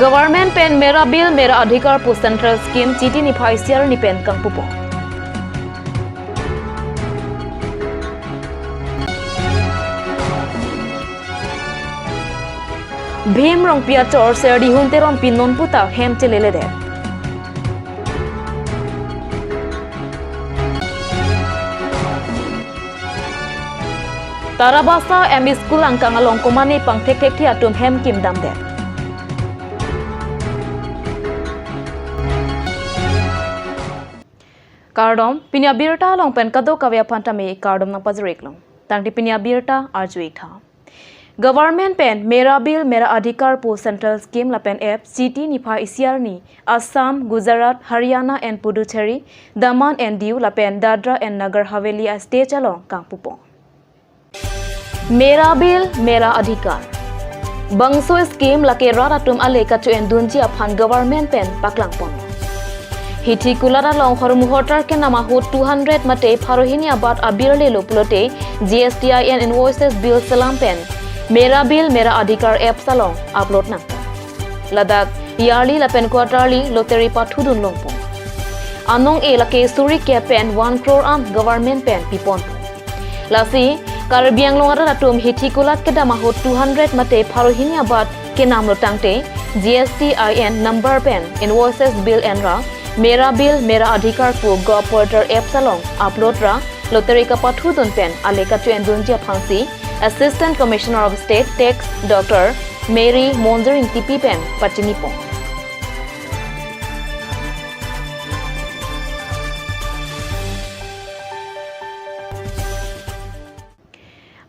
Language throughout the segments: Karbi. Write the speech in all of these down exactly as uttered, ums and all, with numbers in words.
Government pen Mera Bill Mera Adhikar pu central scheme Chiti niphai isi arni pen kangpupo. Bhim Rongpi achor Serdihun Teronpi nonputa hem cheleledet. Tarabasa M E School angkang along komane pangthekthekthe atum hem kim damdet. Kardom, pini abirta along pen kadokave aphan tame kardom nangpajir-iklong. Tangte pini abirta arju-iktha. Government pen Mera Bill Mera Adhikar pu central scheme lapen app Chiti niphai isi arni Assam, Gujarat, Haryana and Puducherry, Daman and Diu lapen Dadra and Nagar Haveli a-state along kangpupo. Mera Bill Mera Adhikar. Bangso scheme lake rat atum ale kacho-endunji aphan government pen paklangpon. Hithi kulat along hormu hotar kenam ahut two hundred mate pharo hini abat abirlelo pulote G S T I N invoices bill selam pen Mera Bill Mera Adhikar apps along upload nangpo. Ladak yearly lapen quarterly lottery pathudun longpo. Anong-e lake suri kep pen one crore an government pen piponpo. Lasi, Karbi Anglong arat atum hithi kulat kedam ahut two hundred mate pharo hini abat kenamlo tangte, G S T I N number pen invoices bill enra, Mera Bill Mera Adhikar pu gov portal apps along upload ra, lottery kapathudun pen ale kacho-endunji aphansi, Assistant Commissioner of State Tax Doctor Mary Monjir Ingtipi pen pachinipo.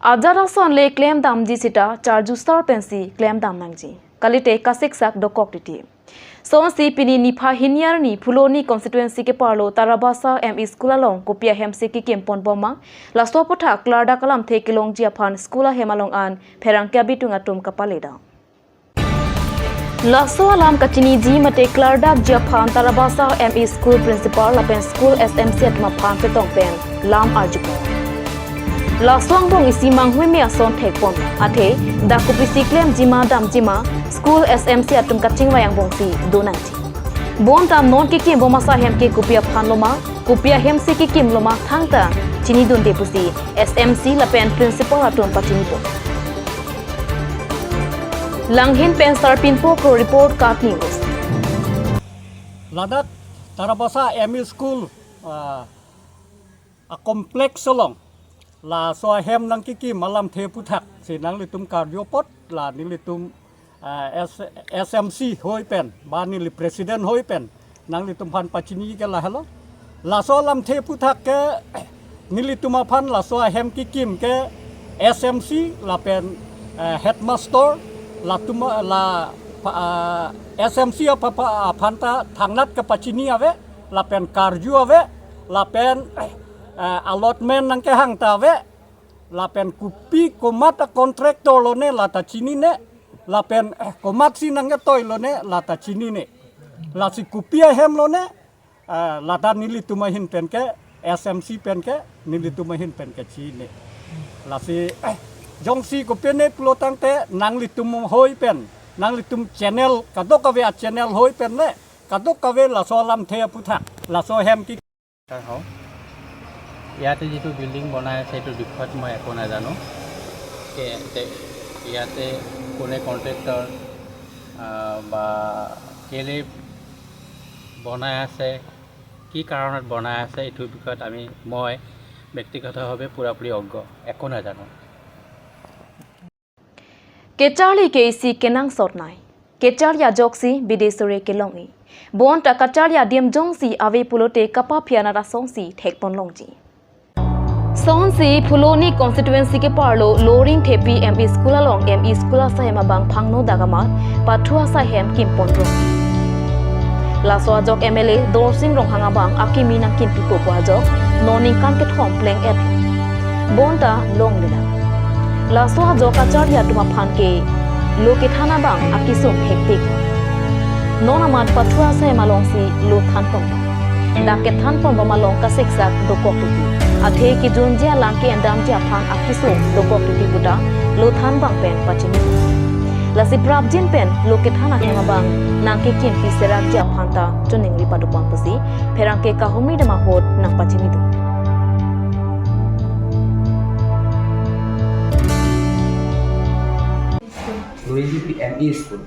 Ajat ason le klemdamji sita charju sar pensi klemdam nangji. Kalite kasiksak dokok titi. Sonsi pini niphai hini arni Phuloni constituency keparlo Tarabasa M E School along kopi ahemsi kekim ponbom ma, laso aputhak klardak alamthe kelongji aphan school ahem along an pherangke abitung atum kapaledam. Laso alam kachiniji mate klardakji aphan Tarabasa M E School Principal lapen School S M C atum aphan chetong pen lam arjupon. Laso angbong isi manghuime ason thekpon, athe dak kopisi klemji ma damji ma School S M C atum kachingvai angbongsi do nangji. Bonta non kekimbom asa ahem ke kopi aphanlo ma, kopi ahemsi kekimlo ma thangta chinidunde pusi S M C lapen Principal atum pachinipo. Langhin pen Sarpinpo Kro report, KAT News. Ladak Tarabasa M E School, ah, a-complex along laso ahem nangkekim alamthe aputhak si nanglitum karju apot la nelitum, ah, S-, S M C hoi pen, ba neli president hoi pen nanglitum aphan pachini ke lahelo. Laso alamthe aputhak ke nelitum aphan laso ahem kekim ke S M C lapen, eh, headmaster latum la pa-, ah, S M C apa-, pa-, aphan ta thangnat kapachini ave, lapen karju ave, lapen, eh, allotment nangkehang ta ave, lapen kopi komat a-contractor lone lata chinine, lapen, eh, komatsi nangketoi lone lata chinine. Lasi kopi ahem lone, eh, lata nelitum ahin pen ke, S M C pen ke, nelitum ahin pen ke chini. Lasi, eh, jongsi kopine pulo tangte nanglitum hoi pen, nanglitum channel, kadokave a-channel hoi pen le, kadokave laso alamthe aputhak, laso ahem ke হওঁ। ইয়াতে যিটো বিল্ডিং বনাই আছে, এইটো বিষয়ত মই একো নাজানো। কে-, তে-, ইয়াতে কোনে কণ্ট্ৰেক্টৰ, আহ, বা কেলে বনাই আছে, কি কাৰণত বনাই আছে, এইটোৰ বিষয়ত আমি, মই ব্যক্তিগতভাৱে পূৰাপূৰি অজ্ঞ, একো নাজানো। Kecharli ke isi kenangsot nai. Kecharli ajoksi bidesore kelong-i. Bonta kacharli adim jongsi ave pulote kapaphi anat asonsi thekpon longji. Sonsi Phuloni constituency keparlo Loringthepi M E School along M E School asa ahem abang phangno dak amat pathu asa ahem kimpon rong. Laso ajok M L A Dorsing Ronghang abang akimi nangkimpipo pu ajok non ningkan kethom pleng-et. Bonta longledam. Laso ajok kacharli atum aphan ke lo kethan abang akesung hektik. Non amat pathu asa ahem alongsi lo thanpon. Dak kethanponbom along kasiksak dokok titi. Athe kejunji alang ke-endamji aphan akesung dokok titi puta lo than abang pen pachini. Lasi prapjin pen lo kethan ahem abang nangkekimpi serakji aphan ta choningri padopon pusi pherangke kahumri dam ahut nangpachinidun. লৰিজুপি M E school.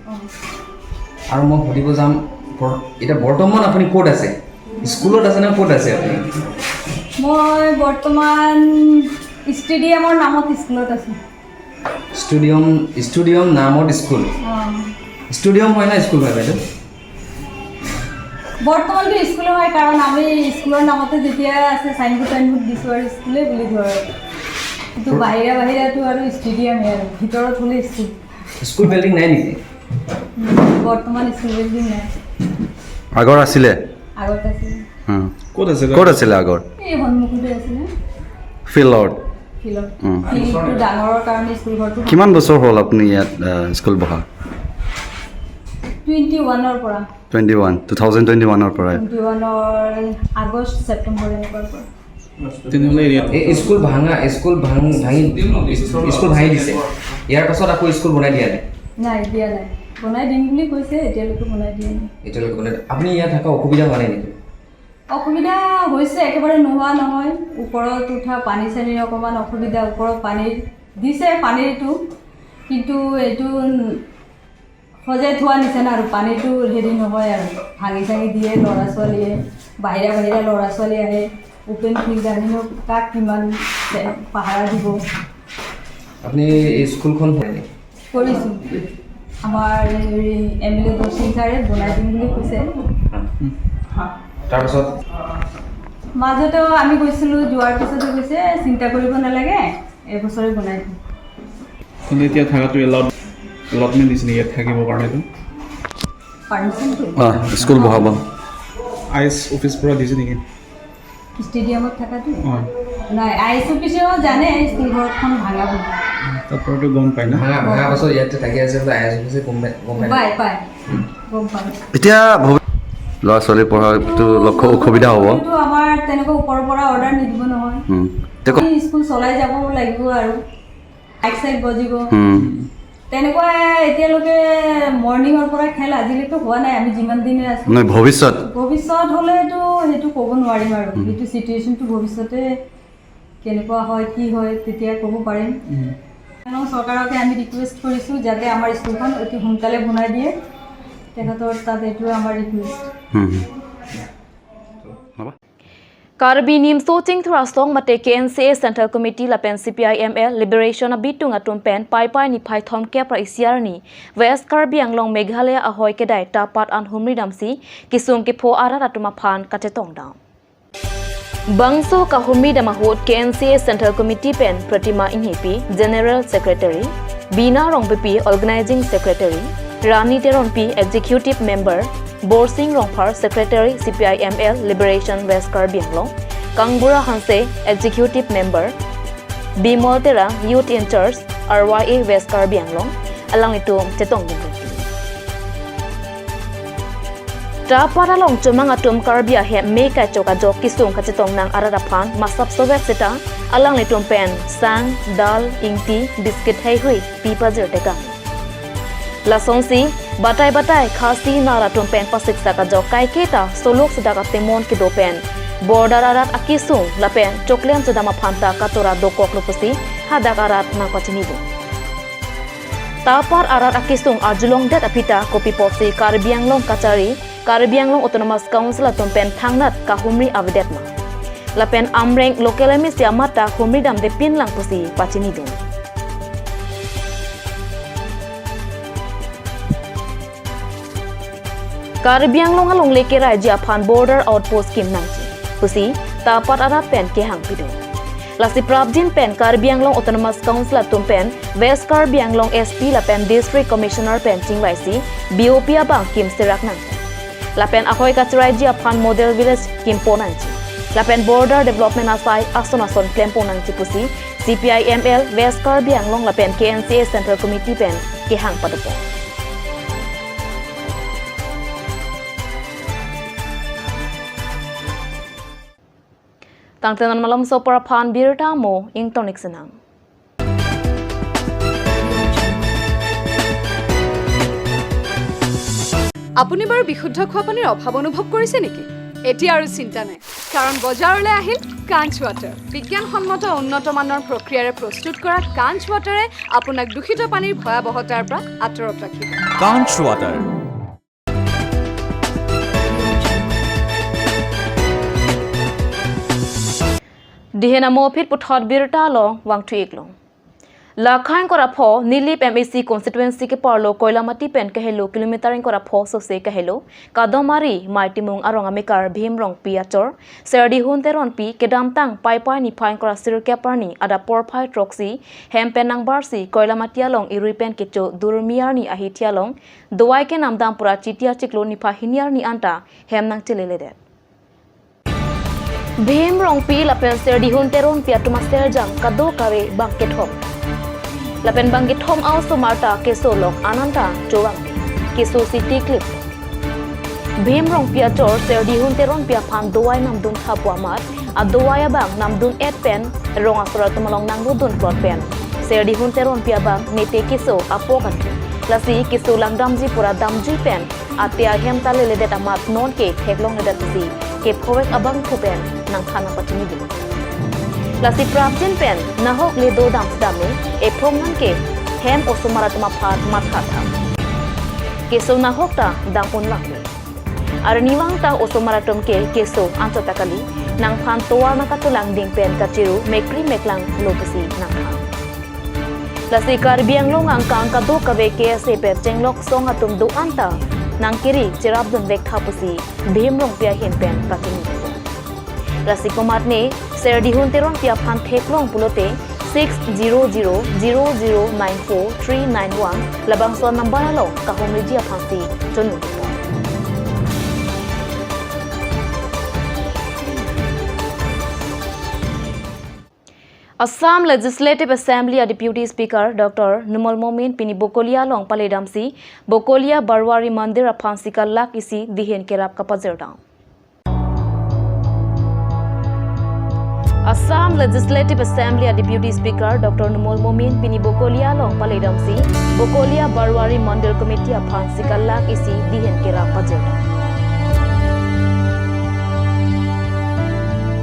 আৰু মই সুধিব যাম, বৰ- এতিয়া বৰ্তমান আপুনি ক'ত আছে? স্কুলত আছে নে ক'ত আছে আপুনি? মই বৰ্তমান ষ্টেডিয়ামৰ নামত স্কুলত আছো। ষ্টেডিয়াম, ষ্টেডিয়াম নামত স্কুল। অ। ষ্টেডিয়াম হয় না স্কুল হয় বাইদেউ? বৰ্তমানতো স্কুল হয়, কাৰণ আমি স্কুলৰ নামতে যেতিয়া আছে চাইনবোৰ্ড টাইনবোৰ্ড দিছো আৰু স্কুলে বুলি ধৰ। কিন্তু বাহিৰা বাহিৰাটো আৰু ষ্টেডিয়ামে আৰু, ভিতৰত হ'লে স্কুল। স্কুল বিল্ডিং নাই নেকি? উম, বৰ্তমান স্কুল বিল্ডিং নাই। আগৰ আছিলে? আগত আছিলে। হুম। ক'ত আছিলে? ক'ত আছিলে আগৰ? এই সন্মুখতে আছিলে। ফিল্ডত? ফিল্ডত। উম। ফিল্ডটো ডাঙৰৰ কাৰণে স্কুল ঘৰটো কিমান বছৰ হ'ল আপুনি ইয়াত, আহ, স্কুল বহা? টুৱেণ্টি ওৱানৰ পৰা। Twenty one, two thousand twenty ওৱানৰ পৰা? টুৱেণ্টি ওৱানৰ আগষ্ট, ছেপ্টেম্বৰ এনেকুৱাৰ পৰা। তেনেহ'লে ইয়াত এই স্কুল ভাঙা, স্কুল ভাঙ-, ভাঙি, স্কুল ভাঙি দিছে। ইয়াৰ পাছত আকৌ স্কুল বনাই দিয়া নাই? নাই, দিয়া নাই। বনাই দিম বুলি কৈছে, এতিয়ালৈকে বনাই দিয়া নাই। এতিয়ালৈকে বনাই, আপুনি ইয়াত থকা অসুবিধা হোৱা নাই নেকি? অসুবিধা হৈছে, একেবাৰে নোহোৱা নহয়। ওপৰত উঠা পানী চানীৰ অকণমান অসুবিধা, ওপৰত পানী দিছে, পানীটো, কিন্তু এইটো সজাই থোৱা নিচিনা আৰু, পানীটো হেৰি নহয় আৰু, ভাঙি চাঙি দিয়ে ল'ৰা ছোৱালীয়ে, বাহিৰা বাহিৰা ল'ৰা ছোৱালী আহে, অপেন ফিল্ড আহেনো কাক কিমান পাহাৰা দিব। আপুনি এই স্কুলখন হয় নেকি? কৰিছোঁ। আমাৰ হেৰি এম এল এ দৰ্শন ছাৰে বনাই দিম বুলি কৈছে। তাৰপিছত? মাজতে আমি গৈছিলোঁ, যোৱাৰ পিছতে কৈছে চিন্তা কৰিব নালাগে, এবছৰে বনাই দিম। কিন্তু এতিয়া থাকাটো এলাউড, এলটমেণ্ট দিছে নেকি ইয়াত থাকিবৰ কাৰণেতো? পাৰ্মিশ্যনটো? অ, স্কুল বহাব। আই এছ অফিচৰ পৰা দিছে নেকি? ষ্টেডিয়ামত থাকাটো? অ। নাই, আই এছ অফিচেও জানে স্কুল ঘৰখন ভাঙা বুলি। তাৰ পৰাতো গম পায় না? ভাঙা, ভাঙা পাছত ইয়াতে থাকি আছে বোলে, আই এছ অফিচে গম পায়, গম পায় না? পায়, পায়। গম পায়। এতিয়া ভৱি-, ল'ৰা ছোৱালী পঢ়াটো লক্ষ্য অসুবিধা হ'ব। কিন্তু আমাৰ তেনেকুৱা ওপৰৰ পৰা অৰ্ডাৰ নিদিব নহয়। উম। তে ক- আমি স্কুল চলাই যাব লাগিব আৰু। মাইক চাইক বজিব। উম। তেনেকুৱা এতিয়ালৈকে মৰ্ণিঙৰ পৰা খেল আজিলৈকে হোৱা নাই, আমি যিমান দিনে আছো। নহয়, ভৱিষ্যত? ভৱিষ্যত হ'লেতো সেইটো ক'ব নোৱাৰিম আৰু। উম। সেইটো চিটুৱেশ্যনটো ভৱিষ্যতে কেনেকুৱা হয়, কি হয়, তেতিয়া ক'ব পাৰিম। উম। চৰকাৰকে আমি ৰিকুৱেষ্ট কৰিছো যাতে আমাৰ স্কুলখন অতি সোনকালে বনাই দিয়ে, তেখেতৰ তাত এইটোৱে আমাৰ ৰিকুৱেষ্ট। উম। Karbi Nimso Chingthur Asong mate K N C A Central Committee lapen C P I M L Liberation abitung atum pen Paipai niphai thomkep ra isi arni West Karbi Anglong Meghalaya ahoi kedai Tapat an humri damsi kesung kepho arat atum aphan kachetong dam. Bangso kahumri dam ahut K N C A Central Committee pen Pratima Inghipi, General Secretary, Bina Rongpipi, Organizing Secretary, Rani Teronpi, Executive Member, Borsing Rongphar, Secretary, C P I M L Liberation West Karbi Anglong, Kangbura Hanse, Executive Member, Bimol Terang, Youth in Charge, R Y A West Karbi Anglong, alanglitum chetong dun. Tapat along chomang atum Karbi ahem me kachok ajok kesung kachetong nang arat aphan masap sovek seta alanglitum pen sang, dal, ingti, biscuit heihui pi pajir tekang. Lasonsi batai batai Khasi nar atum pen pasiksak ajok kaiketa soluk sedak atemon kedo pen border arat akesung lapen choklem chedam aphan ta katora dokok lo pusi hadak arat nangpachinidun. Tapat arat akesung arjulongdet aphi ta kopi apotsi Karbi Anglong kachari, Karbi Anglong Autonomous Council atum pen thangnat kahumri avedet ma. Lapen Amreng local M A C amat ta humri damde pinlang pusi pachinidun. Karbi Anglong alongle keraiji aphan border outpost kim nangji pusi Tapat arat pen kehang pidun. Lasi prapjin pen Karbi Anglong Autonomous Council atum pen West Karbi Anglong S P lapen District Commissioner pen chingvaisi B O P abang kim serak nang. Lapen ahoi kacheraiji aphan model village kimpo nangji. Lapen border development asai ason ason klempo nangji pusi C P I M L West Karbi Anglong lapen K N C A Central Committee pen kehang padopon. Tangte non malomso apor aphan birta mo ingtonik senang. আপুনি বাৰু বিশুদ্ধ খোৱা পানীৰ অভাৱ অনুভৱ কৰিছে নেকি? এতিয়া আৰু চিন্তা নাই, কাৰণ বজাৰলৈ আহিল কাঞ্চ ৱাটাৰ। বিজ্ঞানসন্মত উন্নত মানৰ প্ৰক্ৰিয়াৰে প্ৰস্তুত কৰা কাঞ্চ ৱাটাৰে আপোনাক দূষিত পানীৰ ভয়াৱহতাৰ পৰা আঁতৰত ৰাখিব। Kanch Water. Dihen amo phit puthot birta along vangthu-ik long. Lakha ingkoi ra pho Nilip M A C constituency keparlo Koilamati pen kahelo kilometer ingkoi ra pho sose kahelo Kadomari Maitimung arong amekar Bhim Rongpi achor Serdihun Teronpi kedamtang Paipai niphai ingkoi ra sirkep arni adap porphai throksi hem pen nangbarsi Koilamati along irui pen kecho Durmi arni ahithi along dovai kenamdam pura Chiti achiklo niphai hini arni anta hem nangcheleledet. Bhim Rongpi lapen Serdihun Teronpi atum aserjang kadokave bang kethom. Lapen bang kethom a-osomar ta keso along an anta chovang. Keso si tiklip. Bhim Rongpi achor Serdihun Teronpi aphan dovai namdun tha pu amat, adovai abang namdun-et pen rong asor atum along nangdodun plot pen Serdihun Teronpi abang mete keso apok an. Lasi keso langdamji pura damjui pen ate ahem ta leledet amat nonke theklongledetsi kephovek abangphu pen nangthan nangpachinidun. Lasi prapjin pen nahok le dodam sdam me ephong nangke hem osomar atum aphan matha tha. Keso nahok ta dam-un lang me. Arnivang ta osomar atum ke keso anchot ta kali, nangphan tovar nangkachelang ding pen kachiru mekri meklang lo pusi nangthan. Lasi Karbi Anglong angkang kadokave K S A pen chenglok song atum do-an ta nangkiri cherapdunvek tha pusi Bhim Rongpi ahin pen pachini. Lasi komatne Serdihun Teronpi aphan theklong pulote six zero zero zero zero nine four three nine one labangso number along kahumriji aphansi chonun. Assam Legislative Assembly a Deputy Speaker Doctor Numal Momin pini Bokolia along paledamsi Bokolia Barwari Mandir aphansi kalak isi dihen kerap kapajirdam. Assam Legislative Assembly a Deputy Speaker Doctor Numal Momin pini Bokolia along paledamsi Bokolia Barwari Mandir Committee aphansi kalak isi dihen kerap pajirdam.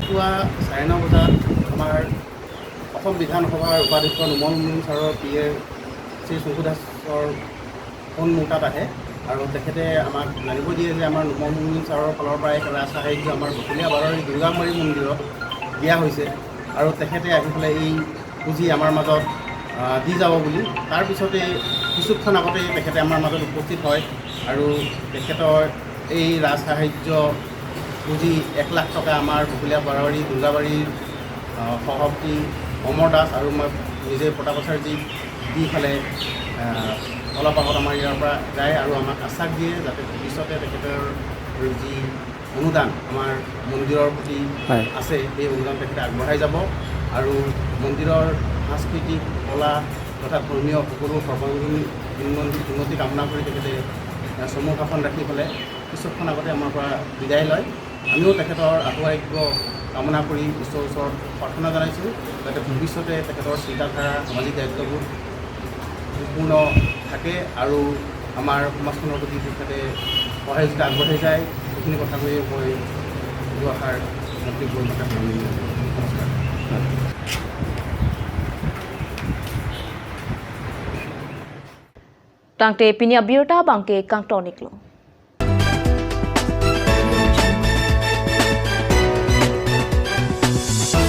পুৱা চাৰে ন বজাত আমাৰ অসম বিধানসভাৰ উপাধ্যক্ষ নোমল মমিন ছাৰৰ P A Shri শংকু দাসৰ ফোন মোৰ তাত আহে আৰু তেখেতে আমাক জানিব দিয়ে যে আমাৰ নোমল মমিন ছাৰৰ ফালৰ পৰা এক ৰাজ সাহায্য আমাৰ বকুলীয়া বাৰৱাৰী দুৰ্গামাৰী মন্দিৰত দিয়া হৈছে আৰু তেখেতে আহি পেলাই এই পুঁজি আমাৰ মাজত আহ, দি যাব বুলি। তাৰ পিছতে কিছুক্ষণ আগতে তেখেতে আমাৰ মাজত উপস্থিত হয় আৰু তেখেতৰ এই ৰাজ সাহায্য পুঁজি এক লাখ টকা আমাৰ বকুলীয়া বাৰৱাৰী দুৰ্গাবাৰীৰ আহ, সভাপতি অমৰ দাস আৰু মই নিজে প্ৰতাপ আচাৰ্যক দি পেলাই আহ, অলপ আগত আমাৰ ইয়াৰ পৰা যায় আৰু আমাক আশ্বাস দিয়ে যাতে ভৱিষ্যতে তেখেতৰ যি অনুদান আমাৰ মন্দিৰৰ প্ৰতি হয়। আছে সেই অনুদান তেখেতে আগবঢ়াই যাব আৰু মন্দিৰৰ সাংস্কৃতিক কলা তথা ধৰ্মীয় সকলো সৰ্বাংগীন উন্নতি উন্নতি কামনা কৰি তেখেতে আহ, চমু ভাষণ ৰাখি পেলাই কিছুক্ষণ আগতে আমাৰ পৰা বিদায় লয়। আমিও তেখেতৰ আশু আৰোগ্য কামনা কৰি ঈশ্বৰৰ ওচৰত প্ৰাৰ্থনা জনাইছোঁ যাতে ভৱিষ্যতে তেখেতৰ চিন্তাধাৰা সামাজিক দায়িত্ববোৰ সম্পূৰ্ণ থাকে আৰু আমাৰ সমাজখনৰ প্ৰতি তেখেতে সহায় সহযোগিতা আগবঢ়াই যায়। এইখিনি কথা কৈয়ে মই দুআষাৰ মন্তব্য ইমানতে সামৰণি মাৰিলোঁ। নমস্কাৰ। Tangte pini abirta abangke kangton-iklo.